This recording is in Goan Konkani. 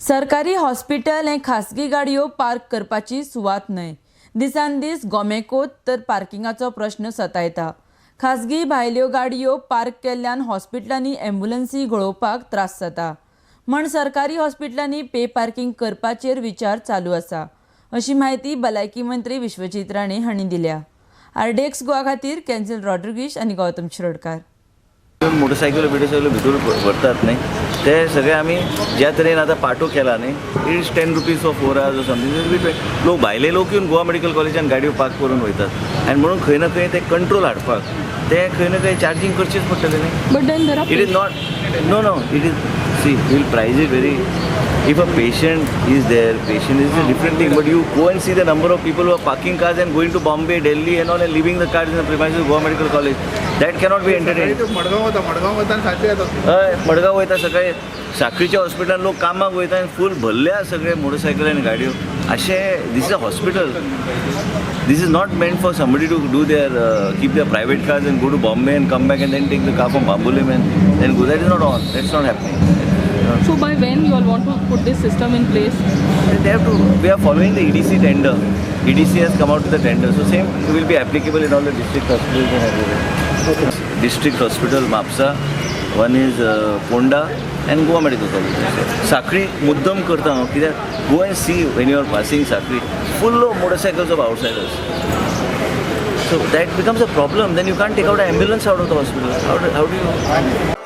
सरकारी हॉस्पिटल हें खासगी गाडयो पार्क करपाची सुवात न्हय. दिसान दीस गोमेकोत तर पार्किंगाचो प्रश्न सतायता. खासगी भायल्यो गाडयो पार्क केल्ल्यान हॉस्पिटलांनी ॲम्ब्युलन्सी घोळोवपाक त्रास जाता. म्हण सरकारी हॉस्पिटलांनी पे पार्किंग करपाचेर विचार चालू आसा, अशी म्हायती भलायकी मंत्री विश्वजीत राणे हांणी दिल्या. आरडीएक्स गोवा खातीर कॅन्सल रॉड्रिगीश आनी गौतम शिरोडकार. मोटरसायकल बिटरसायकल भितर व्हरतात न्ही, ते सगळे आमी ज्या तरेन आतां पाटो केला न्ही, it is 10 rupees for 4 hours or something. लोक, भायले लोक येवन गोवा मेडिकल कॉलेजान गाडयो पार्क करून वयतात आनी म्हणून खंय ना खंय ते कंट्रोल हाडपाक ते खंय ना खंय चार्जींग करचेच पडटलें न्ही. But then there are It is not, no, it is, see, we'll price it very, if a patient is there, patient is a different thing, but you go and see the number of people who are parking cars and going to Bombay, Delhi and all and leaving the cars in the premises of Goa Medical College. That cannot be entertained. Madgaon वता, मडगांव वता आनी सांजचे येता. हय, मडगांव वयता सकाळी. साखळीच्या हॉस्पिटलान लोक कामाक वयता आनी फूल भरल्या सगळे मोटरसायकल आनी गाडयो. अशें, this is a hospital. This is not meant for somebody to do their keep their private cars and go to Bombay and come back and then take the car from Bambolim and then go. That is not on. That's not happening. So by when you all want to put this system in place? They have to. We are following the EDC tender. EDC has come out with the tender, so same will be applicable in all the district hospitals and everywhere. District Hospital Mapsa, one is Ponda and Goa Medical College. Sakri मुद्दम करता हांव, कित्याक go and see when you are passing Sakri, full of motorcycles of outsiders. So that becomes a problem. Then you can't take out an ambulance out of the hospital. How do you?